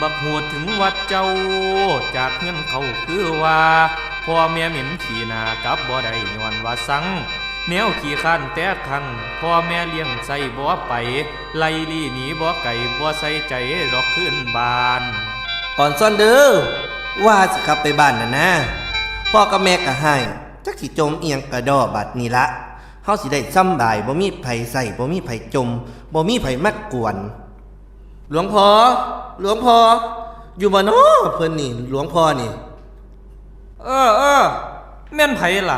ບັກໂຫດເຖິງວັດເຈົ້າ ຈາກເຮືອນເຂົ້າຄືວ່າ ພໍ່ແມ່ເໝັນຂີ້ໜ້າກັບບໍ່ໄດ້ຍ້ອນວ່າຊັງ ແນວຂີ້ຄ້ານແຕ່ຄັ້ງ ພໍ່ແມ່ລ້ຽງໃຊ້ບໍ່ໄປ ໄລ່ລີ້ໜີບໍ່ໄກ ບໍ່ໃສ່ໃຈດອກຄືນບ້ານ. ອອນຊອນເດີ ວ່າຊິກັບໄປບ້ານຫັ້ນນາ ພໍ່ກັບແມ່ກໍຮ້າຍ ຈັກຊິຈົ່ມອີ່ຫຍັງກະດໍ້ບັດນີ້ລະ ເຮົາຊິໄດ້ສຳບາຍ ບໍ່ມີໃຜໃຊ້ ບໍ່ມີໃຜຈົ່ມ ບໍ່ມີໃຜມາກວນ. ຫຼວງພໍ່ ຫຼວງພໍ່ ຢູ່ບໍ່ນໍເພິ່ນນີ້ ຫຼວງພໍ່ນີ້? ເອີ ເອີ ແມ່ນໃຜລະ?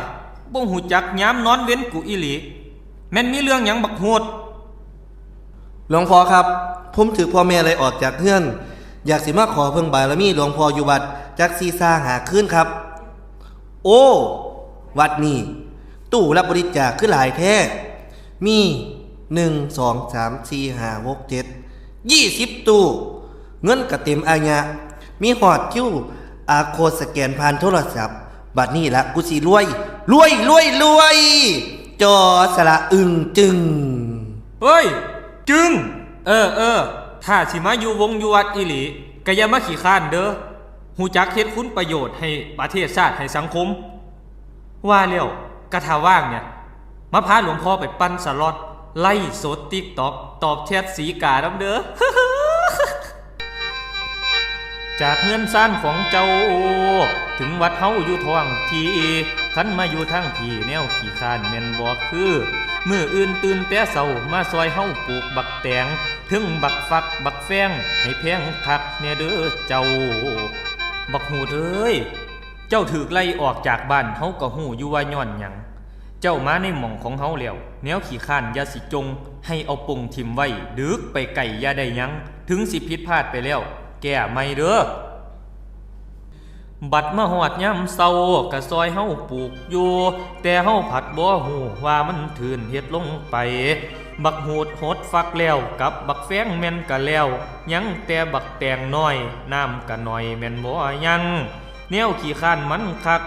ບໍ່ຮູ້ຈັກຍາມນອນເວັນກູອີ່ຫຼີ. ແມ່ນມີເລື່ອງຫຍັງບັກໂຫດ? ຫຼວງພໍ່ຄັບ ຜົມຖືກພໍ່ແມ່ໄລ່ອອກຈາກເຮືອນ ຢາກຊິມາຂໍເພິ່ງບາລະມີຫຼວງພໍ່ຢູ່ວັດຈັກສີ່ຊາຫ້າຄືນຄັບ. ໂອ້ ວັດນີ້ ຕູ້ຮັບບໍລິຈາກຄືຫຼາຍແທ້ ມີ ໜຶ່ງ ສອງ ສາມ ສີ່ ຫ້າ ຫົກ ເຈັດ ຍີ່ສິບຕູ້ ເງິນກະເຕັມອາຍະ ມີຮອດຄິວອາໂຄດສະແກນຜ່ານໂທລະສັບ ບັດນີ້ລະກູຊິລວຍ ລວຍ ລວຍ ລວຍ ຈໍ ສະຫຼະ ອຶງ ຈຶ່ງ. ເອີຍ ຈຶ່ງ ເອີ ເອີ ຖ້າຊິມາຢູ່ວົງຢູ່ວັດອີ່ຫຼີ ກະຢ່າມາຂີ້ຄ້ານເດີ ຮູ້ຈັກເຮັດຄຸນປະໂຫຍດໃຫ້ປະເທດຊາດໃຫ້ສັງຄົມ. ວ່າແລ້ວກະຖ້າວ່າງນີ້ ມາພາຫຼວງພໍ່ໄປປັ່ນສະລັອດ ໄລສົດຕິກຕັອກ ຕອບແຊັດສີການຳເດີ. ຈາກເຮືອນຊານຂອງເຈົ້າ ເຖິງວັດເຮົາຢູ່ທ້ອງທີ່ ຄັນມາຢູ່ທາງພີ້ແນວຂີ້ຄ້ານແມ່ນບໍ່ຄື ມື້ອື່ນຕື່ນແຕ່ເຊົ້າ ມາຊ່ອຍເຮົາປູກບັກແຕງ ເທິງບັກຟັກບັກແຟງ ໃຫ້ແພງຄັກແດ່ເດີເຈົ້າ. ບັກຫູດເອີຍ ເຈົ້າຖືກໄລ່ອອກຈາກບ້ານ ເຮົາກໍຮູ້ຢູ່ວ່າຍ້ອນຫຍັງ. ເຈົ້າມາໃນໝ່ອງຂອງເຮົາແລ້ວ ແນວຂີ້ຄ້ານຢ່າຊິຈົ່ງ ໃຫ້ເອົາປົງຖິ້ມໄວ້ ດຶກໄປໄກຢ່າໄດ້ຫຍັງ ເຖິງຊິຜິດພາດໄປແລ້ວ ແກ້ໃໝ່ເດີ. ບັດມາຮອດຍາມເຊົາ ກະຊ່ອຍເຮົາປູກຢູ່ ແຕ່ເຮົາພັດບໍ່ຮູ້ວ່າມັນຖືນເຮັດລົງໄປ. ບັກຫູດຫົດຟັກແລ້ວ ກັບບັກແຟງແມ່ນກະແລ້ວ ຍັງແຕ່ບັກແຕງນ້ອຍ ນ້ຳກະໜ້ອຍແມ່ນບໍ່ຍັງ. ແນວຂີ້ຄ້ານມັນຄັກ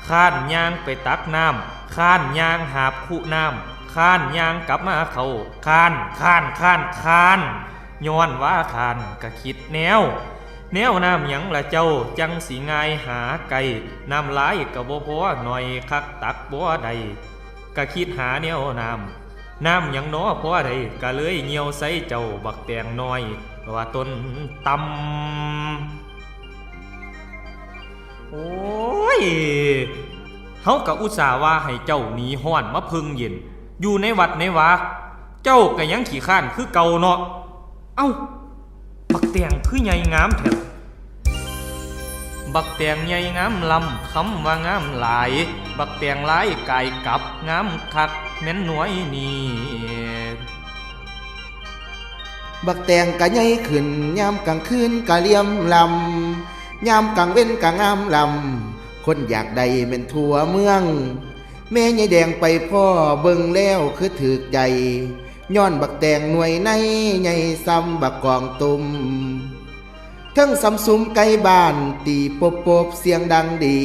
ຄ້ານຍ່າງໄປຕັກນ້ຳ ຄ້ານຍ່າງຫາບຄຸນ້ຳ ຄ້ານຍ່າງກັບມາເຂົ້າ ຄ້ານ ຄ້ານ ຄ້ານ ຄ້ານ ຍ້ອນວ່າຄ້ານກະຄິດແນວ ແນວນ້ຳຫຍັງລະເຈົ້າ ຈັ່ງຊິງ່າຍຫາໄກ ນ້ຳຫຼາຍກະບໍ່ພໍໜ້ອຍ ຄັກຕັກບໍ່ໄດ້ ກະຄິດຫາແນວນ້ຳ ນ້ຳຫຍັງນໍພໍໄດ້ ກະເລີຍຍ່ຽວໃສ່ເຈົ້າບັກແຕງນ້ອຍ ວ່າຕົ້ນຕ່ຳ. ໂອ້ຍ ເຮົາກະອຸດສ່າວ່າໃຫ້ເຈົ້າໜີຮ້ອນມາເພິ່ງເຢັນ ຢູ່ໃນວັດໃນວາ ເຈົ້າກະຍັງຂີ້ຄ້ານຄືເກົ່າເນາະ. ເອົ້າ ບັກແຕງຄືໃຫຍ່ງາມແທ້? ບັກແຕງໃຫຍ່ງາມລ້ຳ ຄຳວ່າງາມຫຼາຍ ບັກແຕງລາຍກາຍກັບ ງາມຄັກແມ່ນໜ່ວຍນີ້. ບັກແຕງກະໃຫຍ່ຂຶ້ນ ຍາມກາງຄືນກະຫຼຽມລ້ຳ ຍາມກາງເວັນກະງາມລ້ຳ ຄົນຢາກໄດ້ແມ່ນທົ່ວເມືອງ. ແມ່ຍາຍແດງໄປພໍ້ເບິ່ງແລ້ວຄືຖືກໃຈ ຍ້ອນບັກແຕງໜ່ວຍໃນໃຫຍ່ສ່ຳບັກກອງຕຸ່ມ ເທິງສ່ຳຊຸມໄກ່ບ້ານຕີປົບໆສຽງດັງດີ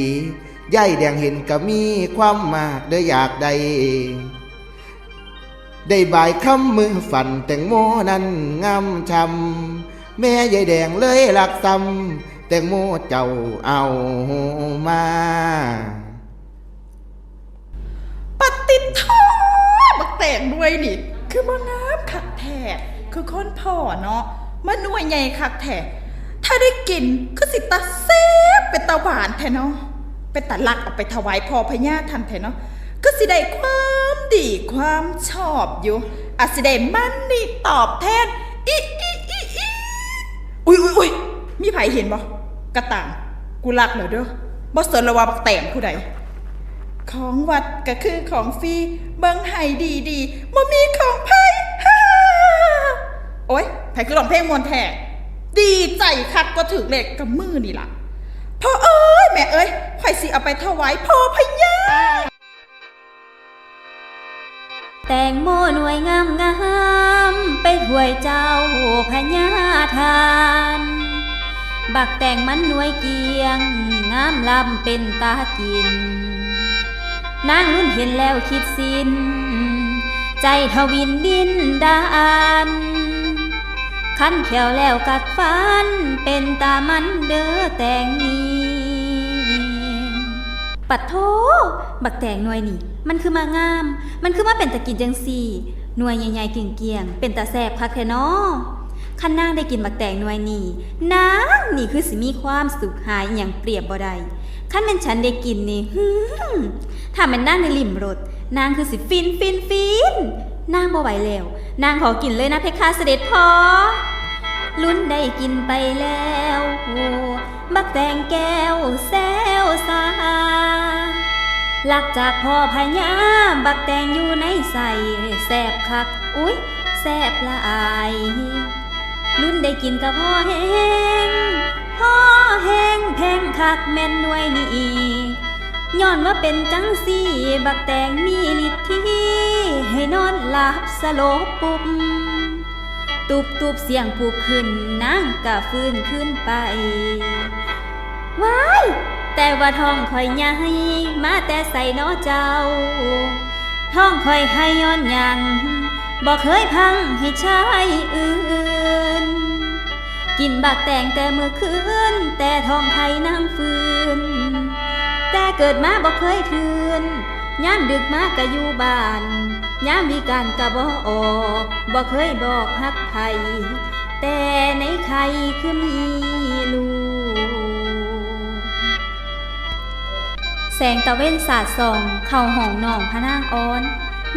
ຍາຍແດງເຫັນກະມີຄວາມມາກເດີຢາກໄດ້ ໄດ້ບາຍຄຳມື້ຝັນແຕງໂມນັ້ນງາມຊ່ຳ ແມ່ຍາຍແດງເລີຍລັກຊ້ຳ ແຕງໂມເຈົ້າເອົາມາ. ປະຕິດໂທ! ບັກແຕງໜ່ວຍນີ້ ຄືບໍ່ງາມຄັກແທ້ ຄືຄົນພໍ່ເນາະ ມາໜ່ວຍໃຫຍ່ຄັກແທ້ ຖ້າໄດ້ກິນຄືຊິຕາແຊບ ເປັນຕາຫວານແທ້ເນາະ ເປັນຕາລັກເອົາໄປຖວາຍພໍ່ພະຍາທ່ານແທ້ເນາະ ຄືຊິໄດ້ຄວາມດີຄວາມຊອບຢູ່ ອາດຊິໄດ້ມັນນີ້ຕອບແທນ ອີ ອີ ອີ ອີ. ອຸ້ຍ ອຸ້ຍ ອຸ້ຍ ມີໃຜເຫັນບໍ່? ກະຕາມ ກູລັກແລ້ວເດີ ບໍ່ສົນແລ້ວວ່າບັກແຕງຜູ້ໃດ. ຂອງວັດກະຄືຂອງຟຣີ ເບິ່ງໃຫ້ດີໆ ບໍ່ມີຂອງໃຜ ໂອ້ຍ ໃຜຄືຮ້ອງເພງມ່ວນແທ້? ດີໃຈຄັກ ກະຖືກເລກກະມື້ນີ້ລະ ພໍ່ເອີຍ ແມ່ເອີຍ ຂ້ອຍຊິເອົາໄປຖວາຍພໍ່ພະຍາ. ແຕງໂມໜ່ວຍງາມໆ ໄປຖວາຍເຈົ້າພະຍາທ່ານ ບັກແຕງມັນໜ່ວຍກ້ຽງ ງາມລ້ຳເປັນຕາກິນ ນາງລຸນເຫັນແລ້ວຄິດສິ້ນ ໃຈທະວິນດິນດານ ຄັນແຂ້ວແລ້ວກັດຟັນເປັນ ມັນເດີແຕງນີ້. ປະໂທ້! ບັກແຕງໜ່ວຍນີ້ ມັນຄືມາງາມ, ມັນຄືມາເປັນຕາກິນຈັ່ງຊີ້, ໜ່ວຍໃຫຍ່ໆກ້ຽງໆ ເປັນຕາແຊບຄັກແທ້ນໍ. ຄັນນາງໄດ້ກິນບັກແຕງໜ່ວຍນີ້, ນາງນີ້ຄືຊິມີຄວາມສຸກຫາອີ່ຫຍັງປຽບບໍ່ໄດ້. ຄັນແມ່ນສັນໄດ້ກິນນີ້, ຫືມ! ຖ້າແມ່ນນາງໄດ້ລິມລົດ, ນາງຄືຊິຟິນໆໆ! ນາງບໍ່ໄຫວແລ້ວ, ນາງຂໍກິນເລີຍນະເພຄະ ສະເດັດພໍ່. ລຸນໄດ້ກິນໄປແລ້ວ ບັກແຕງແກ້ວແຊວຊາ ລັກຈາກພໍ່ພະຍາ ບັກແຕງຢູ່ໃນໄສ້ ແຊບຄັກ ອຸ້ຍ ແຊບຫຼາຍ. ລຸນໄດ້ກິນກະພໍແຮງ ພໍແຮງແພງຄັກແມ່ນໜ່ວຍນີ້ ຍ້ອນວ່າເປັນຈັ່ງຊີ້ ບັກແຕງມີລິດທີ ໃຫ້ນອນຫຼັບສະຫຼົບປຸບ ຕຸບໆສຽງປຸບຂຶ້ນ ນາງກະຟື້ນຄືນໄປ. ວ້າຍ! ແຕ່ວ່າທ້ອງຂ້ອຍໃຫຍ່ ມາແຕ່ໃສນໍເຈົ້າ? ທ້ອງຂ້ອຍໄຫ່ຍ້ອນຫຍັງ? ບໍ່ເຄີຍພັງໃຫ້ຊາຍອື່ນ. ກິນບັກແຕງແຕ່ມື້ຄືນ ແຕ່ທ້ອງໄຂ່ນາງຟື້ນ. ແຕ່ເກີດມາບໍ່ເຄີຍທຶນ ຍາມດຶກມາກະຢູ່ບ້ານ ຍາມວິການກະບໍ່ອອກ ບໍ່ເຄີຍບອກຮັກໃຜ ແຕ່ໃນໄຂ່ຄືມີລູກ. ແສງຕາເວັນສາດສ່ອງເຂົ້າຫ້ອງນ້ອງພະນາງອ່ອນ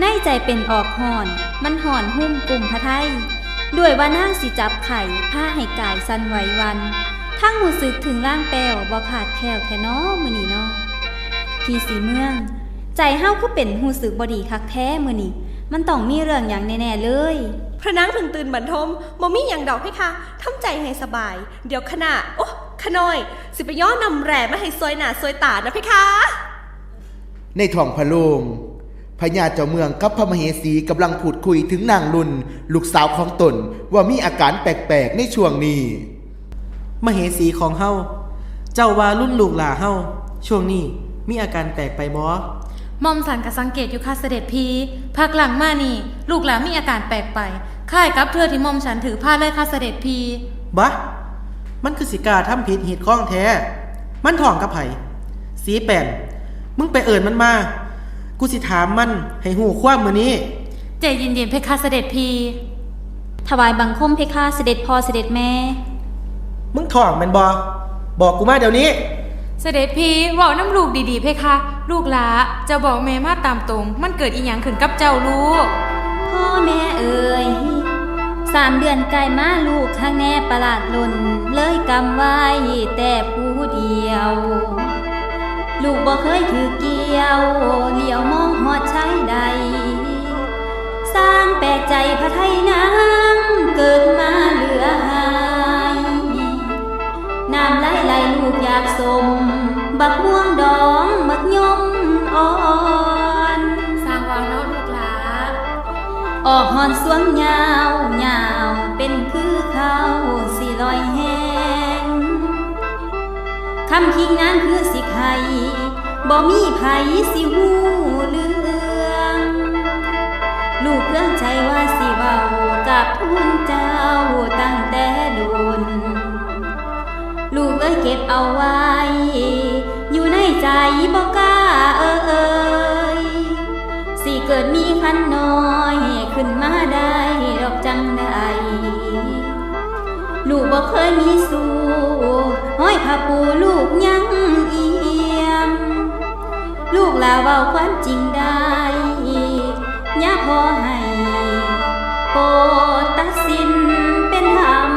ໃນໃຈເປັນອອກຮ້ອນ ມັນຮ້ອນຮຸມກຸມພະໄທ ດ້ວຍວ່ານາງຊິຈັບໄຂ້ ພາໃຫ້ກາຍສັ່ນໄຫວວັ່ນ ທັງຮູ້ສຶກເຖິງລາງແປ້ວ ບໍ່ຂາດແຄ້ວແທ້ນໍມື້ນີ້ນໍ. ພີ່ສີເມືອງ, ໃຈເຮົາຄືເປັນຮູ້ສຶກບໍ່ດີຄັກແທ້ມື້ນີ້ ມັນຕ້ອງມີເລື່ອງຫຍັງແນ່ໆເລີຍ. ພະນາງເພິ່ງຕື່ນບັນທົມ, ບໍ່ມີຫຍັງດອກເພຄະ, ທຳໃຈໃຫ້ສະບາຍ. ດຽວຂະໜ້າ, ໂອ້, ຂະນ້ອຍ, ຊິໄປຍໍນ້ຳແຮ່ມາໃຫ້ຊ່ວຍໜ້າຊ່ວຍຕານະເພຄະ. ໃນທ້ອງພະໂລງ, ພະຍາເຈົ້າເມືອງກັບພະມະເຫສີກຳລັງພູດຄຸຍເຖິງນາງລຸນ ລູກສາວຂອງຕົນ ວ່າມີອາການແປກໆໃນຊ່ວງນີ້. ມະເຫສີຂອງເຮົາ, ເຈົ້າວ່າລຸນລູກຫຼ້າເຮົາ ຊ່ວງນີ້ມີອາການແປກໄປບໍ່? ໝ່ອມສັນກະສັງເກດຢູ່ຄ່ະສະເດັດພີ່, ພັກຫຼັງມານີ້ ລູກຫຼ້າມີອາການແປກໄປ, ຄ້າຍກັບເທື່ອທີ່ໝ່ອມສັນຖືພາເລີຍຄ່ະສະເດັດພີ່. ບະ! ມັນຄືຊິກ້າທຳຜິດຮີດຄອງແທ້! ມັນທ້ອງກັບໃຜ? ສີແປ້ນ, ມຶງໄປເອີ້ນມັນມາ, ກູຊິຖາມມັນໃຫ້ຮູ້ຄວາມມື້ນີ້. ໃຈເຢັນໆເພຄະສະເດັດພີ່. ຖວາຍບັງຄົມເພຄະ ສະເດັດພໍ່ສະເດັດແມ່. ມຶງທ້ອງແມ່ນບໍ່? ບອກກູມາດຽວນີ້. ສະເດັດພີ່, ເວົ້ານຳລູກດີໆເພຄະ. ລູກຫຼ້າ, ເຈົ້າບອກແມ່ມາຕາມຕົງ, ມັນເກີດອີ່ຫຍັງຂຶ້ນກັບເຈົ້າລູກ? ພໍ່ແມ່ເອີຍ, ສາມເດືອນກາຍມາລູກຄັກແນ່ປະຫຼາດລົ້ນ, ເລີຍກຳໄວ້ແຕ່ຜູ້ດຽວ. ລູກບໍ່ເຄີຍຖືກກ່ຽວ, ຫຼຽວມອງຮອດຊາຍໃດ. ຊ່າງແປກໃຈພະໄທນາງເກີດມາເຫຼືອຫາຍ, ນ້ຳໄຫຼໄຫຼລູກຢາກສົມ, ບັກມ່ວງດອງ ບັກຍົມອ່ອນ. ຊ່າງເວົ້າເນາະລູກຫຼ້າ. ອອກຮ່ອນສວງຍາວ, ຍາວເປັນຄືເຂົາຊິລອຍແຮງ. ຄຳຄິງນາງຄືຊິໄຄ, ບໍ່ມີໃຜຊິຮູ້ເລື່ອງ. ລູກເຄືອງໃຈວ່າຊິເວົ້າກັບຄູນເຈົ້າຕັ້ງແຕ່ດົນ. ລູກເອີຍເກັບເອົາໄວ້ ຢູ່ໃນໃຈບໍ່ກ້າເອີຍ. ຊິເກີດມີຄັນນ້ອຍຂຶ້ນມາໄດ້ດອກຈັ່ງໃດ. ລູກບໍ່ເຄີຍມີສູ້, ຫ້ອຍຜ້າປູລູກຍັງອຽມ. ລູກຫຼ້າເວົ້າຄວາມຈິງໄດ້, ຢ່າຂໍໃຫ້ໂພດຕັດສິນເປັນທຳ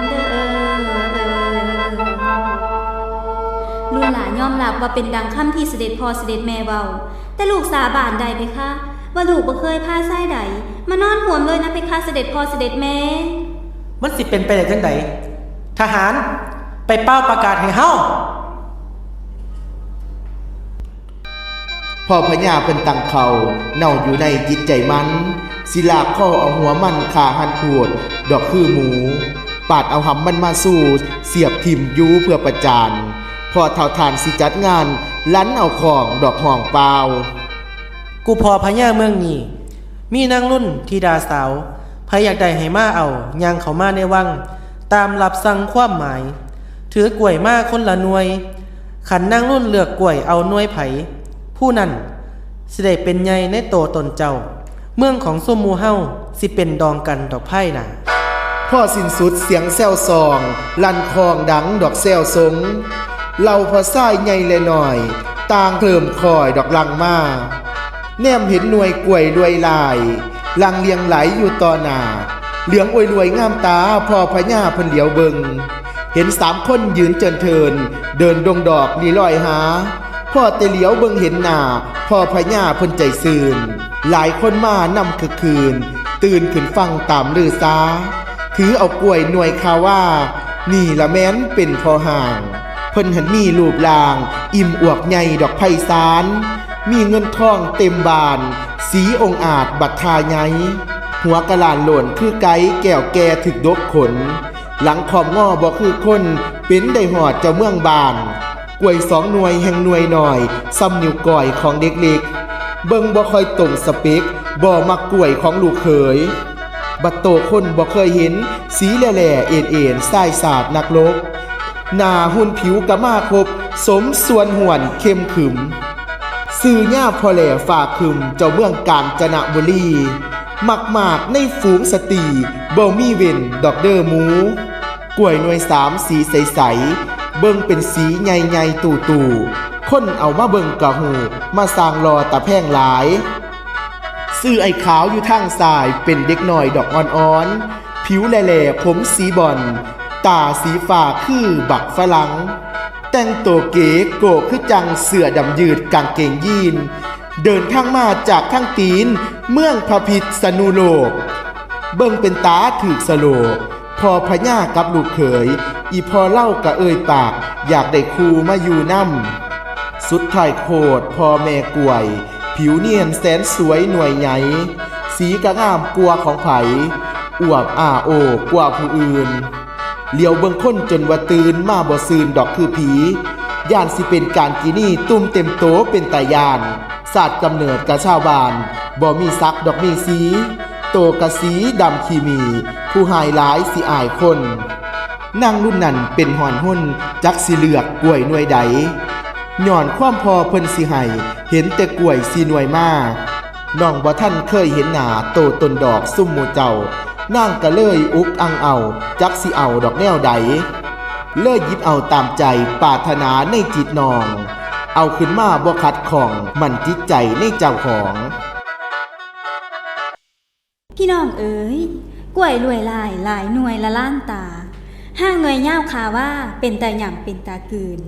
ເດີ. ລູກຫຼ້າຍອມຮັບວ່າເປັນດັ່ງຄຳທີ່ສະເດັດພໍ່ສະເດັດແມ່ເວົ້າ. ແຕ່ລູກສາບານໄດ້ເພຄະ ວ່າລູກບໍ່ເຄີຍພາຊາຍໃດມານອນຮ່ວມເລີຍນະເພຄະ ສະເດັດພໍ່ສະເດັດແມ່. ມັນຊິເປັນໄປໄດ້ຈັ່ງໃດ? ທະຫານ, ໄປເປົ່າປະກາດໃຫ້ເຮົາ. ພໍ່ພະຍາເພິ່ນຕັ້ງເຂົາເນົ່າຢູ່ໃນຈິດໃຈມັນ, ຊິລາກຄໍເອົາຫົວມັນຂ້າຫັນໂພດດອກຄືໝູ, ປາດເອົາຫຳມັນມາຊູ, ສຽບຖິ້ມຢູ່ເພື່ອປະຈານ. ພໍ່ເຖົ້າທ່ານຊິຈັດງານລັນເອົາຂອງດອກຮ້ອງປ່າວ. ກູພໍ່ພະຍາເມືອງນີ້ ມີນາງລຸນທິດາສາວ, ໃຜຢາກໄດ້ໃຫ້ມາເອົາ, ຍ່າງເຂົ້າມາໃນວັງ, ຕາມລັບສັ່ງຄວາມໝາຍ ຖືກ້ວຍມາຄົນລະໜ່ວຍ. ຄັນນາງລຸນເລືອກກ້ວຍເອົາໜ່ວຍໃຜ ຜູ້ນັ້ນຊິໄດ້ເປັນໃຫຍ່ໃນໂຕຕົນເຈົ້າ. ເມືອງຂອງຊຸມໝູ່ເຮົາຊິເປັນດອງກັນດອກພາຍໜ້າ. ພໍສິ້ນສຸດສຽງແຊວຊອງ ລັ່ນຄ້ອງດັງດອກແຊວຊົງ. ເຫຼົ່າພໍ່ຊາຍໃຫຍ່ແລະນ້ອຍ ຕ່າງເລີ່ມຄ່ອຍດອກຫຼັ່ງມາ. ແນມເຫັນໜ່ວຍກ້ວຍລວຍລາຍ ຫຼັ່ງລຽງໄຫຼຢູ່ຕໍ່ໜ້າ ເຫຼືອງອວຍລວຍງາມຕາ ພໍ່ພະຍາເພິ່ນຫຼຽວເບິ່ງ ເຫັນສາມຄົນຢືນເຈີນເທີນ ເດີນດົງດອກລີ້ລອຍຫາ. ພໍແຕ່ຫຼຽວເບິ່ງເຫັນໜ້າ ພໍ່ພະຍາເພິ່ນໃຈຊື່ນ ຫຼາຍຄົນມານຳຄຶກຄື້ນ ຕື່ນຂຶ້ນຟັງຕາມລືຊາ ຖືເອົາກ້ວຍໜ່ວຍຄາວາ ນີ້ລະແມ່ນເປັນພໍ່ຮ້າງ ເພິ່ນຫັ້ນມີຮູບຮ່າງ ອີ່ມອວກໃຫຍ່ດອກໄພສານ ມີເງິນທອງເຕັມບ້ານ ສີອົງອາດບັດທ່າໃຫຍ່ ຫົວກະຫຼານໂຫຼນຄືໄກ່ ແກ້ວແກ່ຖືກດົກຂົນ ຫຼັງຄ້ອມງໍບໍ່ຄືຄົນ ເປັນໄດ້ຮອດເຈົ້າເມືອງບ້ານ. ກ້ວຍສອງໜ່ວຍແຮ່ງໜ່ວຍນ້ອຍ ສ່ຳນິ້ວກ້ອຍຂອງເດັກເລັກ ເບິ່ງບໍ່ຄ່ອຍຕົງສະເປັກ ບໍ່ມັກກ້ວຍຂອງລູກເຂີຍ. ບັດໂຕຄົນບໍ່ເຄີຍເຫັນ ສີແຫຼ່ໆເອນໆ ຊາຍຊາດນັກລົບ ໜ້າຫຸ່ນຜິວກະມາຄົບ ສົມສ່ວນຫ້ວນເຂັ້ມຂຶມ ຊື່ຍາພໍ່ແຫຼ້ຟ້າຄຶມ ເຈົ້າເມືອງການຈະນະບູລີ ມັກມາກໃນຝູງສະຕີ ບໍ່ມີເວັ້ນດອກເດີໝູ. ກ້ວຍໜ່ວຍສາມສີໃສໆ ເບິ່ງເປັນສີໃຫຍ່ໆຕູ້ໆ ຄົນເອົາມາເບິ່ງກະຮູ້ ມາສ້າງຫຼໍ່ຕາແພງຫຼາຍ. ຊື່ອ້າຍຂາວຢູ່ທາງຊ້າຍ ເປັນເດັກນ້ອຍດອກອ່ອນໆ ຜິວແຫຼ່ໆ ຜົມສີບອນ ຕາສີຟ້າຄືບັກຝຣັ່ງ ແຕ່ງໂຕເກໂກຄືຈັ່ງເສື້ອດຳຍືດກາງເກງຢີນ ເດີນທາງມາຈາກທາງຕີນ ເມືອງພະພິດສະນຸໂລກ ເບິ່ງເປັນຕາຖືກສະໂຫຼກ ພໍ່ພະຍາກັບລູກເຂີຍ ອີ່ພໍ່ລາວກະເອີ່ຍປາກ ຢາກໄດ້ຄູ່ມາຢູ່ນຳ. ສຸດທ້າຍໂຄດພໍ່ແມ່ກ້ວຍ ຜິວນຽນແສນສວຍໜ່ວຍໃຫຍ່ ສີກະງາມກວ່າຂອງໃຜ ອວບອ້າໂອ້ກວ່າຜູ້ອື່ນ ຫຼຽວເບິ່ງຄົນຈົນວ່າຕື່ນ ມາບໍ່ຊື່ນດອກຄືຜີ ຢ້ານຊິເປັນການກີນີ ຕຸ່ມເຕັມໂຕເປັນຕາຢ້ານ ຊາດກຳເນີດກະຊາວບ້ານ ບໍ່ມີສັກດອກມີສີ ໂຕກະສີດຳຂີ້ໝີ່ ຜູ້ຮ້າຍຫຼາຍຊິອາຍຄົນ. ນາງລຸນນັ້ນເປັນຮ້ອນຮົນ ຈັກຊິເລືອກກ້ວຍໜ່ວຍໃດ ຍ້ອນຄວາມພໍ່ເພິ່ນຊິໃຫ້ ເຫັນແຕ່ກ້ວຍສີ່ໜ່ວຍມາ ນ້ອງບໍ່ທັນເຄີຍເຫັນໜ້າໂຕຕົນດອກຊຸມໝູ່ເຈົ້າ ນາງກະເລີຍອຸກອັ່ງເອົາ ຈັກຊິເອົາດອກແນວໃດ ເລີຍຫຍິບເອົາຕາມໃຈປາດຖະໜາໃນຈິດນ້ອງ ເອົາຂຶ້ນມາບໍ່ຂັດຂ້ອງ ໝັ້ນຈິດໃຈໃນເຈົ້າຂອງ. ພີ່ນ້ອງເອີຍ ກ້ວຍລວຍລາຍ ຫຼາຍໜ່ວຍລະລ້ານຕາ ຮ່າງໜ່ວຍຍາວຄາວາ ເປັນຕາຫຍ້ຳເປັນຕາກືນ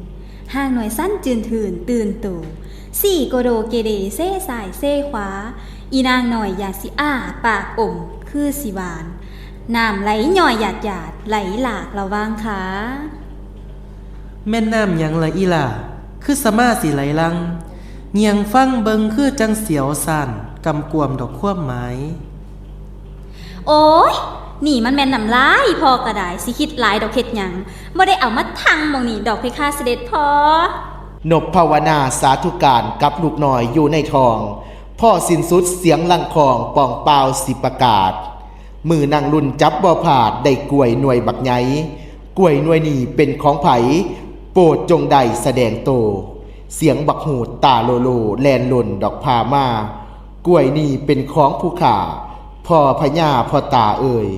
ຮ່າງໜ່ວຍສັ້ນຈືນຖືນຕື່ນໂຕ ສີໂກໂດເກເດເຊຊ້າຍເຊຂວາ ອີ່ນາງນ້ອຍຢາກຊິອ້າປາກອົມຄືຊິຫວານ ນ້ຳໄຫຼຍ້ອຍຢາດໆ ໄຫຼຫຼາກລະຫວ່າງຂາ. ແມ່ນນ້ຳຫຍັງລະອີ່ຫຼ້າ ຄືສະມາຊິໄຫຼຫຼັ່ງ ຍ່ຽງຟັງເບິ່ງຄືຈັ່ງສຽວສ້ານ ກຳກວມດອກຄວາມໝາຍ. ໂອ້ຍ ນີ້ມັນແມ່ນນ້ຳລາຍ ພໍ່ກະດາຍ ຊິຄິດຫຼາຍດອກເຮັດຫຍັງ ບໍ່ໄດ້ເອົາມາທັ່ງໝ່ອງນີ້ດອກເພຄະ ສະເດັດພໍ່. ນົບພາວະນາສາທຸການກັບລູກນ້ອຍຢູ່ໃນທ້ອງ ພໍສິ້ນສຸດສຽງຫຼັ່ງຄ້ອງປ່ອງປ່າວຊິປະກາດ ມືນາງລຸນຈັບບໍ່ພາດ ໄດ້ກ້ວຍໜ່ວຍບັກໃຫຍ່ ກ້ວຍໜ່ວຍນີ້ເປັນຂອງໃຜ ໂປດຈົ່ງໄດ້ສະແດງໂຕ. ສຽງບັກຫູດຕາໂລໂລແລ່ນຫຼົ່ນດອກພາມາ ກ້ວຍນີ້ເປັນຂອງຜູ້ຂ້າ ພໍ່ພະຍາພໍ່ຕາເອີຍ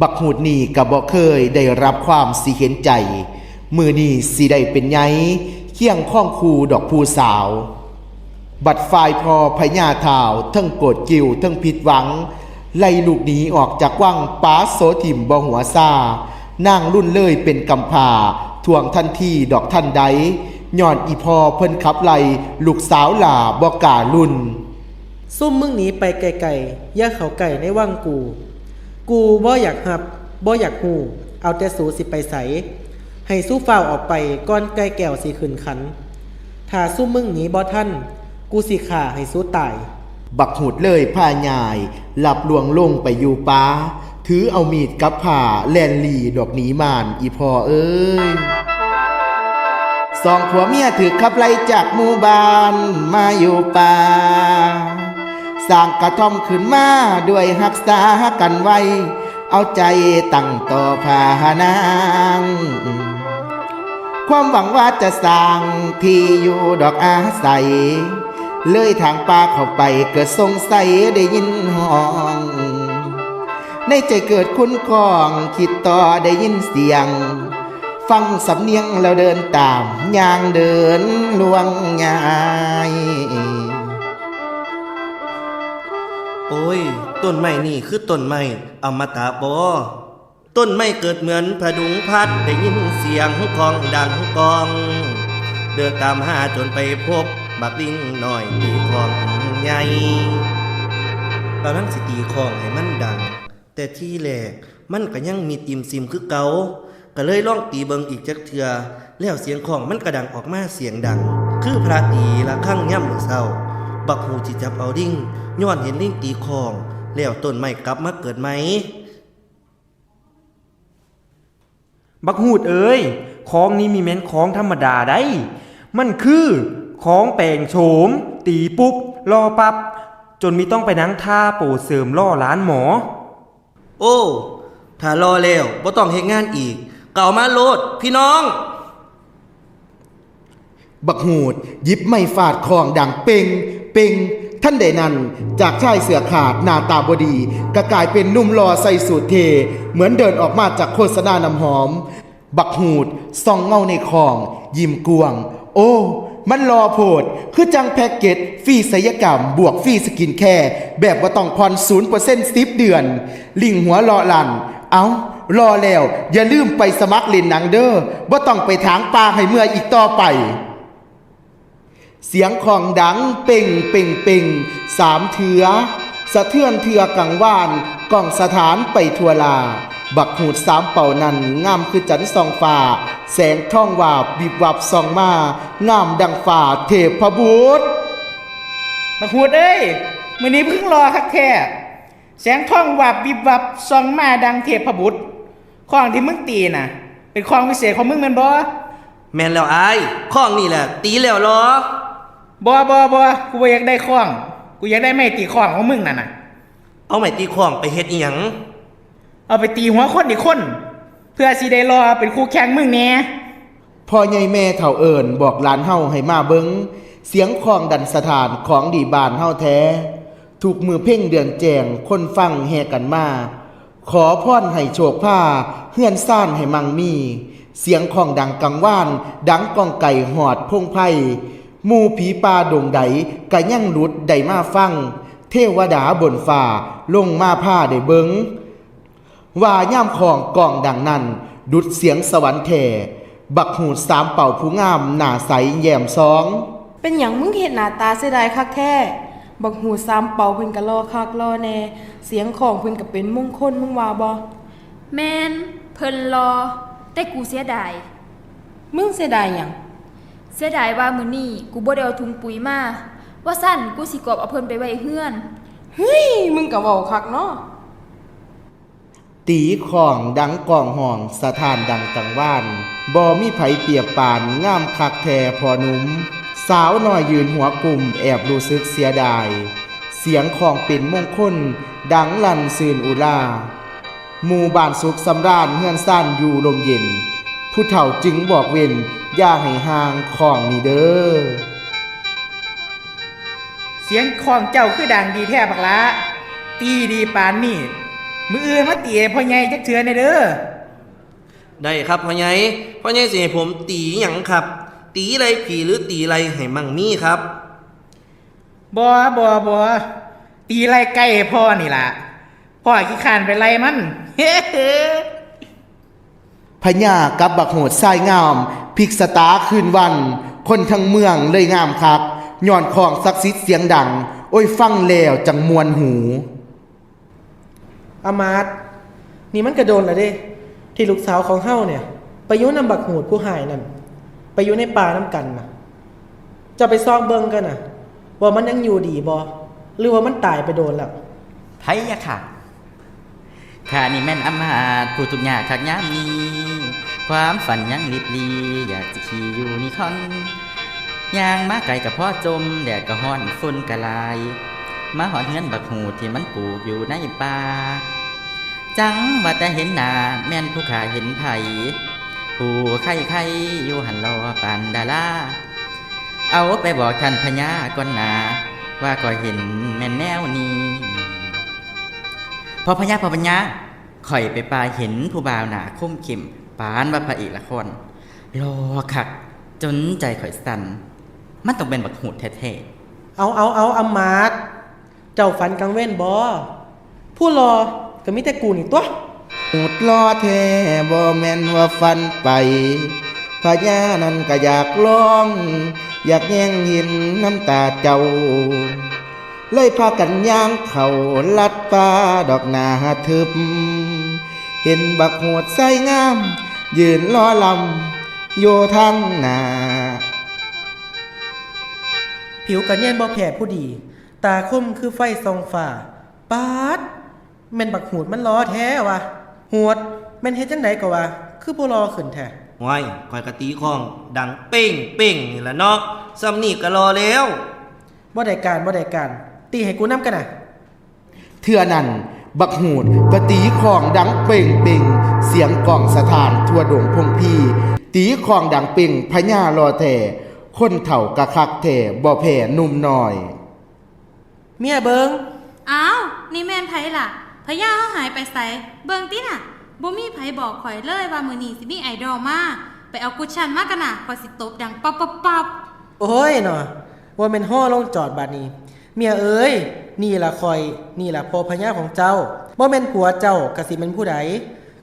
ບັກຫູດນີ້ກະບໍ່ເຄີຍໄດ້ຮັບຄວາມຊິເຫັນໃຈ ມື້ນີ້ຊິໄດ້ເປັນໃຫຍ່ ຄຽງຄອງຄູ່ດອກຜູ້ສາວ. ບັດຝ່າຍພໍ່ພະຍາທ້າວ ເທິງໂກດກິ້ວເທິງຜິດຫວັງ ໄລ່ລູກໜີອອກຈາກວັງ ປາໂສຖິ້ມບໍ່ຫົວຊາ ນາງລຸນເລີຍເປັນກຳພ້າ ທວງທັນທີດອກທັນໃດ ຍ້ອນອີ່ພໍ່ເພິ່ນຂັບໄລ່ ລູກສາວຫຼ້າບໍ່ກ້າລຸນ. ຊຸມມຶງໜີໄປໄກໆ ຢ່າເຂົ້າໃກ້ໃນວັງກູ ກູບໍ່ຢາກຮັບ ບໍ່ຢາກຮູ້ ເອົາແຕ່ສູຊິໄປໃສ ໃຫ້ສູຟ້າວອອກໄປກ່ອນໄກ່ແກ້ວຊິຂຶ້ນຂັນ ຖ້າຊຸມມຶງໜີບໍ່ທັນ ກູຊິຂ້າໃຫ້ສູຕາຍ. ບັກຫູດເລີຍພາຍາຍ ລັບລວງລົງໄປຢູ່ປ່າ ຖືເອົາມີດກັບພ້າ ແລ່ນລີ້ດອກໜີມານ ອີ່ພໍ່ເອີຍ. ສອງຜົວເມຍຖືກຂັບໄລ່ຈາກໝູ່ບ້ານມາຢູ່ປ່າ ສ້າງກະທ່ອມຂຶ້ນມາດ້ວຍຮັກສາກັນໄວ້ ເອົາໃຈຕັ້ງຕໍ່ພານາງ ຄວາມຫວັງວ່າຈະສ້າງທີ່ຢູ່ດອກອາໄສ ເລີຍທາງປ່າເຂົ້າໄປເກີດສົງໄສໄດ້ຍິນຮ້ອງ ໃນໃຈເກີດຂຸ້ນຂ້ອງ ຄິດຕໍ່ໄດ້ຍິນສຽງ ຟັງສຳນຽງແລ້ວເດີນຕາມ ຍ່າງເດີນລວງຍາຍ. ໂອ້ຍ ຕົ້ນໄມ້ນີ້ຄືຕົ້ນໄມ້ອະມະຕະບໍ? ຕົ້ນໄມ້ເກີດເໝືອນຜະດຸງພັດ ໄດ້ຍິນສຽງຂ້ອງດັງກ້ອງ ເດີນຕາມຫາຈົນໄປພົບບັກລິງນ້ອຍຕີຂ້ອງໃຫຍ່ ກຳລັງຊິຕີຂ້ອງໃຫ້ມັນດັງ ແຕ່ທີແລກມັນກະຍັງມິດອີ່ມຊີມຄືເກົ່າ ກະເລີຍລອງຕີເບິ່ງອີກຈັກເທື່ອ ແລ້ວສຽງຂ້ອງມັນກະດັງອອກມາສຽງດັງ ຄືພະຕີລະຄັງຍາມມື້ເຊົ້າ. ບັກຫູດຊິຈັບເອົາລິງ ຍ້ອນເຫັນລິງຕີຂ້ອງ ແລ້ວຕົ້ນໄມ້ກັບມາເກີດໃໝ່. ບັກຫູດເອີຍ ຄອງນີ້ມີແມ່ນຄອງທຳມະດາໃດ໋ ມັນຄືຄອງແປງໂສມ ຕີປຸບຫຼໍ່ປັບ ຈົນມີຕ້ອງໄປນັ່ງທ່າໂປເສີມຫຼໍ່ລານໝໍ. ໂອ້ ຖ້າຫຼໍ່ແລ້ວບໍ່ຕ້ອງເຮັດງານອີກ ກະເອົາມາໂລດພີ່ນ້ອງ. ບັກຫູດຫຍິບໄມ້ຟາດຄອງດັງເປັງ ເປັງ ທັນໃດນັ້ນ ຈາກຊາຍເສື້ອຂາດໜ້າຕາບໍ່ດີ ກະກາຍເປັນໜຸ່ມຫຼໍ່ໃສ່ສູດເທ່ ເໝືອນເດີນອອກມາຈາກໂຄສະນານ້ຳຫອມ. ບັກຫູດສ່ອງເງົາໃນຄອງ ຍິ້ມກວ້າງ ໂອ້ ມັນຫຼໍ່ໂພດ ຄືຈັ່ງແພັກເກັດຟຣີໄສຍະກຳບວກຟຣີສະກິນແຄ ແບບບໍ່ຕ້ອງຜ່ອນສູນເປີເຊັນສິບເດືອນ. ລິງຫົວເລາະລັ່ນ ເອົ້າ ຫຼໍ່ແລ້ວຢ່າລືມໄປສະໝັກຫຼິ້ນໜັງເດີ ບໍ່ຕ້ອງໄປຖາງປ່າໃຫ້ເມື່ອຍອີກຕໍ່ໄປ. ສຽງຂ້ອງດັງເປັງ ເປັງ ເປັງ ສາມເທື່ອ ສະເທືອນເທື່ອກັງວານ ກ້ອງສະຖານໄປທົ່ວລາ. ບັກຫູດສາມເປົານັ້ນງາມຄືຈັນສ່ອງຟ້າ ແສງທອງວາບວິບວັບສ່ອງມາ ງາມດັ່ງຟ້າເທບພະບຸດ. ບັກຫູດເອີຍ ມື້ນີ້ມຶງຫຼໍ່ຄັກແທ້. ແສງທອງວາບວິບວັບສ່ອງມາດັ່ງເທບພະບຸດ. ຄອງທີ່ມຶງຕີນະ ເປັນຄອງວິເສດຂອງມຶງແມ່ນບໍ່? ແມ່ນແລ້ວອ້າຍ ຄອງນີ້ແຫຼະຕີແລ້ວຫຼໍ່. ບໍ່ ບໍ່ ບໍ່ ກູບໍ່ຢາກໄດ້ຄອງ ກູຢາກໄດ້ໄມ້ຕີຄອງຂອງມຶງນັ້ນນະ. ເອົາໄມ້ຕີຄອງໄປເຮັດອີ່ຫຍັງ? ເອົາໄປຕີຫົວຄົນອີກຄົນ ເພື່ອຊິໄດ້ຫຼໍ່ເປັນຄູ່ແຂ່ງມຶງແດ່. ພໍ່ໃຫຍ່ແມ່ເຖົ້າເອີ້ນບອກຫຼານເຮົາໃຫ້ມາເບິ່ງ ສຽງຄອງດັນສະຖານຂອງດີບ້ານເຮົາແທ້. ທຸກມື້ເພັງເດືອນແຈ້ງ ຄົນຟັງແຫ່ກັນມາ ຂໍພອນໃຫ້ໂຊກພາ ເຮືອນຊານໃຫ້ມັ່ງມີ. ສຽງຄອງດັງກັງວານ ດັງກ້ອງໄກຮອດພົງໄພ ໝູ່ຜີປ່າດົງໃດກະຍັງຫຼຸດໄດ້ມາຟັງ ເທວະດາບົນຟ້າລົງມາພາໄດ້ເບິ່ງ. ວ່າຍາມຄອງກ້ອງດັງນັ້ນ ດຸດສຽງສະຫວັນແທ້ ບັກຫູດສາມເປົາຜູ້ງາມໜ້າໃສແຍ້ມສ່ອງ. ເປັນຫຍັງມຶງເຮັດໜ້າຕາເສຍດາຍຄັກແທ້? ບັກຫູດສາມເປົາເພິ່ນກະຫຼໍ່ຄັກຫຼໍ່ແນ່ ສຽງຄອງເພິ່ນກະເປັນມົງຄົນ ມຶງວ່າບໍ່? ແມ່ນ ເພິ່ນຫຼໍ່ ແຕ່ກູເສຍດາຍ. ມຶງເສຍດາຍຫຍັງ? ເສຍດາຍວ່າມື້ນີ້ກູບໍ່ໄດ້ເອົາຖົງປຸຍມາ ວ່າຊັ້ນກູຊິກອບເອົາເພິ່ນໄປໄວ້ເຮືອນ. ເຮີ້ຍ ມຶງກະເວົ້າຄັກເນາະ. ຕີຄອງດັງກ້ອງຫ້ອງ ສະທ້ານດັງກັງວານ ບໍ່ມີໃຜປຽບປານ ງາມຄັກແທ້ພໍ່ໜຸ່ມ. ສາວນ້ອຍຢືນຫົວກຸ້ມ ແອບຮູ້ສຶກເສຍດາຍ ສຽງຄອງເປັນມົງຄົນ ດັງລັ່ນຊື່ນອຸລາ. ໝູ່ບ້ານສຸກສຳລານ ເຮືອນຊານຢູ່ລົມເຢັນ ຜູ້ເຖົ້າຈຶ່ງບອກເວັນ ຢ່າໃຫ້ຫ່າງຄອງນີ້ເດີ. ສຽງຄອງເຈົ້າຄືດັງດີແທ້ບັກຫຼ້າ ຕີດີປານນີ້ ມື້ອື່ນມາຕີໃຫ້ພໍ່ໃຫຍ່ຈັກເທື່ອແດ່ເດີ. ໄດ້ຄັບພໍ່ໃຫຍ່ ພໍ່ໃຫຍ່ຊິໃຫ້ຜົມຕີຫຍັງຄັບ? ຕີໄລ່ຜີ ຫຼື ຕີໄລ່ໃຫ້ມັ່ງມີຄັບ? ບໍ່ ບໍ່ ບໍ່ ຕີໄລ່ໄກ່ໃຫ້ພໍ່ນີ້ລະ ພໍ່ຂີ້ຄ້ານໄປໄລ່ມັນ. ພະຍາກັບບັກໂຫດຊາຍງາມ ພິກຊະຕາຄືນວັນ ຄົນທັງເມືອງເລີຍງາມຄັກ ຍ້ອນຄອງສັກສິດສຽງດັງ ໂອ້ຍ ຟັງແລ້ວຈັ່ງມ່ວນຫູ. ອາມາດ, ນີ້ມັນກະດົນລະເດ້ ທີ່ລູກສາວຂອງເຮົານີ້ໄປຢູ່ນຳບັກຫູດຜູ້ຮ້າຍນັ້ນ ໄປຢູ່ໃນປ່ານຳກັນນະ. ເຈົ້າໄປສ່ອງເບິ່ງກະນະ ວ່າມັນຍັງຢູ່ດີບໍ່ ຫຼືວ່າມັນຕາຍໄປດົນແລ້ວ? ໃຜຢາກຂ້າ? ຂ້ານີ້ແມ່ນອາມາດ ຜູ້ທຸກຍາກຄັກຍາມນີ້ ຄວາມຝັນຍັງລິບຫຼີ ຢາກຊິຂີ່ຢູນິຄອນ. ຍ່າງມາໄກກະພໍຈົ່ມ ແດດກະຮ້ອນ ຝຸ່ນກະຫຼາຍ ມາຮອດເຮືອນບັກຫູດທີ່ມັນປູກຢູ່ໃນປ່າ. ຈັ່ງວ່າແຕ່ເຫັນໜ້າແມ່ນຜູ້ຂ້າເຫັນໃຜ ຜູ້ໄຄໆຢູ່ຫັ້ນຫຼໍ່ປານດາລາ ເອົາໄປບອກທ່ານພະຍາກ່ອນໜ້າ ວ່າຂ້ອຍເຫັນແມ່ນແນວນີ້. ພໍ່ພະຍາ ພໍ່ພະຍາ ຂ້ອຍໄປປ່າເຫັນຜູ້ບ່າວໜ້າຄົມເຂັ້ມປານວ່າພະເອກລະຄອນ ຫຼໍ່ຄັກຈົນໃຈຂ້ອຍສັ່ນ ມັນຕ້ອງແມ່ນບັກຫູດແທ້ໆ. ເອົາ ເອົາ ເອົາ ອຳມາດ ເຈົ້າຝັນກາງເວັນບໍ? ຜູ້ຫຼໍ່ກໍມີແຕ່ກູນີ້ຕົວະ. ຫູດຫຼໍ່ແທ້ບໍ່ແມ່ນວ່າຝັນໄປ ພະຍານັ້ນກໍຢາກລອງ ຢາກແຍງເຫັນນຳຕາເຈົ້າ ເລີຍພາກັນຍ່າງເຂົ້າລັດປ່າດອກໜ້າເຖິບ ເຫັນບັກຫູດຊາຍງາມ ຢືນຫຼໍ່ລຳຢູ່ທາງໜ້າ. ຜິວກໍນຽນບໍ່ແພ້ຜູ້ດີ ຕາຄົມຄືໄຟສ່ອງຟ້າ. ປາດ! ແມ່ນບັກຫູດມັນຫຼໍ່ແທ້ວະ. ຫູດ ແມ່ນເຮັດຈັ່ງໃດກໍວ່າ ຄືບໍ່ຫຼໍ່ຂຶ້ນແທ້? ໂອ້ຍ ຂ້ອຍກໍຕີຄ້ອງດັງເປັ້ງໆນີ້ລະເນາະ ສ່ຳນີ້ກໍຫຼໍ່ແລ້ວ. ບໍ່ໄດ້ການ ບໍ່ໄດ້ການ ຕີໃຫ້ກູນຳກັນນະ. ເທື່ອນັ້ນ ບັກຫູດກໍຕີຄ້ອງດັງເປັ້ງໆ ສຽງກ້ອງສະທ້ານທົ່ວດົງພົງພີ ຕີຄ້ອງດັງເປັ້ງ ພະຍາຫຼໍ່ແທ້ ຄົນເຖົ້າກະຄັກແທ້ ບໍ່ແພ້ໜຸ່ມນ້ອຍ. ເມຍເບິ່ງ. ອ້າວ ນີ້ແມ່ນໃຜລະ? ພະຍາເຮົາຫາຍໄປໃສ? ເບິ່ງຕິນະ ບໍ່ມີໃຜບອກຂ້ອຍເລີຍວ່າມື້ນີ້ຊິມີໄອດອລມາ. ໄປເອົາກຸດຊັ້ນມາກັນນະ ຂ້ອຍຊິຕົບດັງປັບໆໆ. ໂອ້ຍເນາະ ບໍ່ແມ່ນຫໍລົງຈອດບາດນີ້. ເມຍເອີຍ ນີ້ລະຂ້ອຍ ນີ້ລະພໍ່ພະຍາຂອງເຈົ້າ. ບໍ່ແມ່ນຜົວເຈົ້າກະຊິແມ່ນຜູ້ໃດ?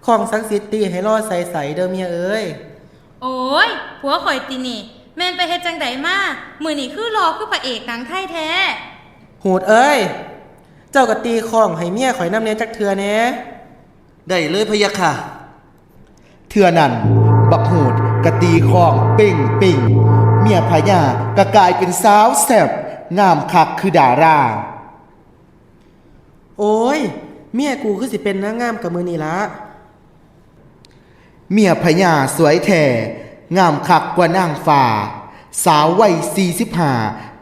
ຄ້ອງສັກສິດຕີໃຫ້ຫຼໍ່ໃສໆເດີ້ເມຍເອີຍ. ໂອ້ຍ ຜົວຂ້ອຍຕິນີ້ ແມ່ນໄປເຮັດຈັ່ງໃດມາ ມື້ນີ້ຄືຫຼໍ່ຄືພະເອກໜັງໄທແທ້. ຫູດເອີຍ ເຈົ້າກໍຕີຄ້ອງໃຫ້ເມຍຂ້ອຍນຳແດ່ຈັກເທື່ອແດ່. ໄດ້ເລີຍພະຍະຄ່ະ. ເທື່ອນັ້ນ ບັກຫູດກໍຕີຄ້ອງເປັ້ງໆ ເມຍພະຍາກໍກາຍເປັນສາວແຊບ ງາມຄັກຄືດາລາ. ໂອ້ຍ ເມຍກູຄືຊິເປັນນາງງາມກະມື້ນີ້ລະ. ເມຍພະຍາສວຍແທ້ ງາມຄັກກວ່ານາງຟ້າ ສາວໄວສີ່ສິບຫ້າ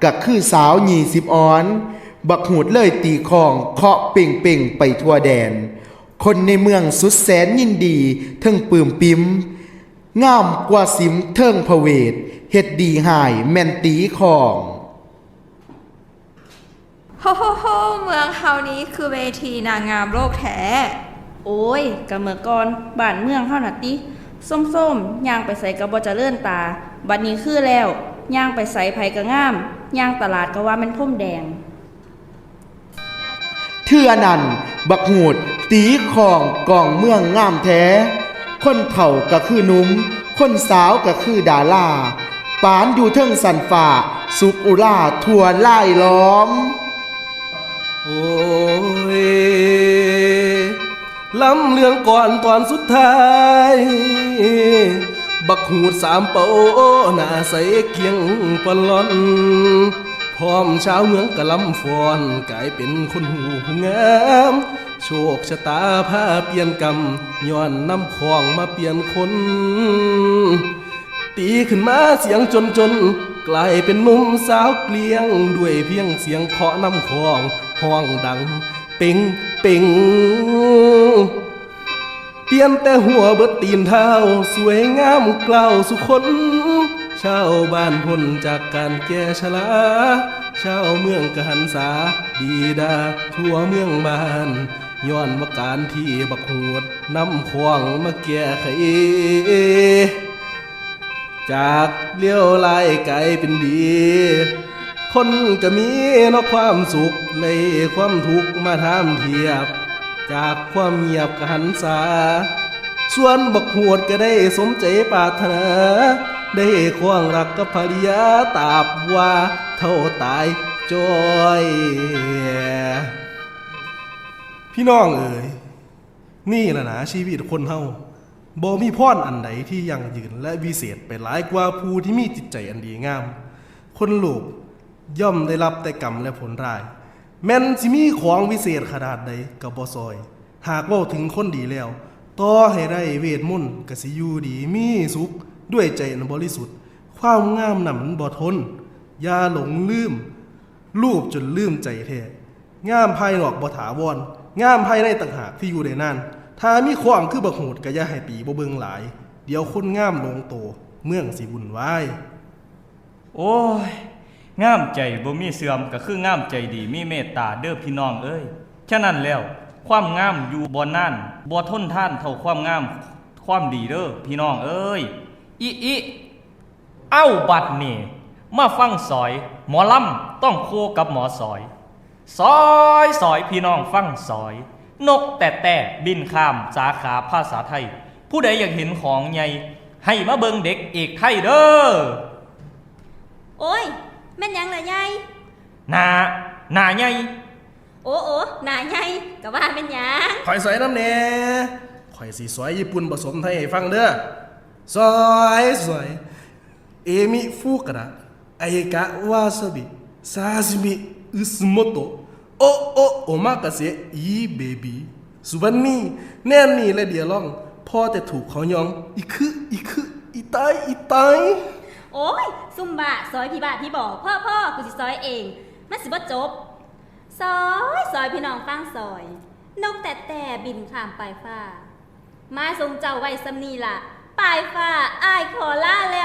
ກະຄືສາວຍີ່ສິບອ່ອນ. ບັກຫູດເລີຍຕີຄ້ອງເຄາະເປັ້ງໆໄປທົ່ວແດນ ຄົນໃນເມືອງສຸດແສນຍິນດີ ເທິງປຶ້ມປິ້ມ ງາມກວ່າສິມເທິງພະເວດ ເຮັດດີຮ້າຍແມ່ນຕີຄ້ອງ. ໂຮໂຮໂຮ ເມືອງເຮົານີ້ຄືເວທີນາງງາມໂລກແທ້. ໂອ້ຍ ກະເມື່ອກ່ອນບ້ານເມືອງເຮົານະຕິ ໂຊມໆ ຍ່າງໄປໃສກະບໍ່ຈະເລີນຕາ. ບັດນີ້ຄືແລ້ວ ຍ່າງໄປໃສໃຜກະງາມ ຍ່າງຕະຫຼາດກະວ່າແມ່ນພົມແດງ. ເທື່ອນັ້ນ ບັກຫູດຕີຄ້ອງກ້ອງເມືອງງາມແທ້ ຄົນເຖົ້າກະຄືໜຸ່ມ ຄົນສາວກະຄືດາລາ ປານຢູ່ເທິງຊັ້ນຟ້າ ສຸກອຸລາທົ່ວລາຍລ້ອມ. ໂອ້ຍ ລຳເລື່ອງກ່ອນຕອນສຸດທ້າຍ ບັກຫູດສາມເປົາ ໜ້າໃສກ້ຽງປະຫຼອນ ພ້ອມຊາວເມືອງກະລຳຟ້ອນ ກາຍເປັນຄົນຮູບງາມ ໂຊກຊະຕາພາປ່ຽນກຳ ຍ້ອນນຳຄ້ອງມາປ່ຽນຄົນ. ຕີຂຶ້ນມາສຽງຈົນໆ ກາຍເປັນໜຸ່ມສາວເກລ້ຽງ ດ້ວຍພຽງສຽງເຄາະນຳຄ້ອງ ຮ້ອງດັງເປັງໆ ປ່ຽນແຕ່ຫົວເບິດຕີນເທົ້າ ສວຍງາມກລ້າວສຸຄົນ ຊາວບ້ານພົ້ນຈາກການແກ່ຊະລາ ຊາວເມືອງກະຫັນສາ ດີດາທົ່ວເມືອງບ້ານ ຍ້ອນວ່າການທີ່ບັກຫູດນຳຄ້ອງມາແກ້ໄຂ ຈາກເລວຮ້າຍກາຍເປັນດີ ຄົນກະມີເນາະຄວາມສຸກ ໄດ້ຄວາມທຸກມາທາມທຽບ ຈາກຄວາມງຽບກະຫັນສາ ສ່ວນບັກຫູດກະໄດ້ສົມໃຈປາດຖະໜາ ໄດ້ຄອງຮັກກັບພະລິຍາ ຕາບວ່າເທົ່າຕາຍຈ້ອຍ. ພີ່ນ້ອງເອີຍ ນີ້ລະນາຊີວິດຄົນເຮົາ ບໍ່ມີພອນອັນໃດທີ່ຢັ້ງຢືນ ແລະ ວິເສດໄປຫຼາຍກວ່າຜູ້ທີ່ມີຈິດໃຈອັນດີງາມ. ຄົນໂລບຍ່ອມໄດ້ຮັບແຕ່ກຳ ແລະ ຜົນຮ້າຍ. ແມ່ນຊິມີຂອງວິເສດຂະໜາດໃດກໍບໍ່ຊ່ອຍ. ຫາກເວົ້າເຖິງຄົນດີແລ້ວ, ຕໍ່ໃຫ້ໄດ້ເວດມົນກໍຊິຢູ່ດີມີສຸກດ້ວຍໃຈອັນບໍລິສຸດ. ຄວາມງາມນັ້ນມັນບໍ່ທົນ. ຢ່າຫຼົງລືມ ລູບຈົນລືມໃຈແທ້. ງາມພາຍນອກບໍ່ຖາວອນ, ງາມພາຍໃນຕ່າງຫາກທີ່ຢູ່ໄດ້ນານ. ຖ້າມີຄ້ອງຄືບັກໂຫດກໍຢ່າໃຫ້ຕີ ບໍ່ເບິ່ງຫຼາຍ ດຽວຄົນງາມຫຼົງໂຕ ເມືອງຊິວຸ່ນວາຍ. ໂອ້ຍ ງາມໃຈບໍ່ມີເສື່ອມ ກໍຄືງາມໃຈດີມີເມດຕາເດີ້ພີ່ນ້ອງເອີຍ. ສະນັ້ນແລ້ວ ຄວາມງາມຢູ່ບໍ່ນານ ບໍ່ທົນທານເທົ່າຄວາມງາມຄວາມດີເດີ້ພີ່ນ້ອງເອີຍ. ອີ ອີ ເອົ້າ ບັດນີ້ມາຟັງສອຍ ໝໍລຳຕ້ອງຄູ່ກັບໝໍສອຍ. ສອຍ ສອຍ ພີ່ນ້ອງຟັງສອຍ ນົກແຕ່ແຕ້ບິນຂ້າມສາຂາພາສາໄທ. ຜູ້ໃດຢາກເຫັນຂອງໃຫຍ່ ໃຫ້ມາເບິ່ງເດັກເອກໄທເດີ້. ໂອ້ຍ ແມ່ນຫຍັງລະໃຫຍ່? ໜ້າ ໜ້າໃຫຍ່. ໂອ ໂອ ໜ້າໃຫຍ່ ກະວ່າແມ່ນຫຍັງ? ຂ້ອຍສອຍນຳແດ່ ຂ້ອຍຊິສອຍຍີ່ປຸ່ນປະສົມໄທໃຫ້ຟັງເດີ້. ສອຍ ສອຍ ເອມິ ຟູກະດະ ໄອກະ ວາຊາບິ ຊາຊິມິ ອຶສໂມໂຕະ ໂອະ ໂອະ ໂອມາກາເສະ ອີ ເບບີ ສຸວັນນີ ແນນນີ ແລະ ເດຍລອງ ພໍແຕ່ຖືກເຂົາຍ່ອງ ອີຄຶ ອີຄຶ ອີຕາຍ ອີຕາຍ. ໂອ້ຍ ຊຸມບ້າ ສອຍຜີບ້າຜີບໍ ພໍ ພໍ ກູຊິສອຍເອງ ມັນຊິບໍ່ຈົບ. ສອຍ ສອຍ ພີ່ນ້ອງຟັງສອຍ ນົກແຕ່ແຕ້ບິນຂ້າມປາຍຟ້າ ມາສົ່ງເຈົ້າໄວ້ສ່ຳນີ້ລະ ປາຍຟ້າ ອ້າຍຂໍລາແລ.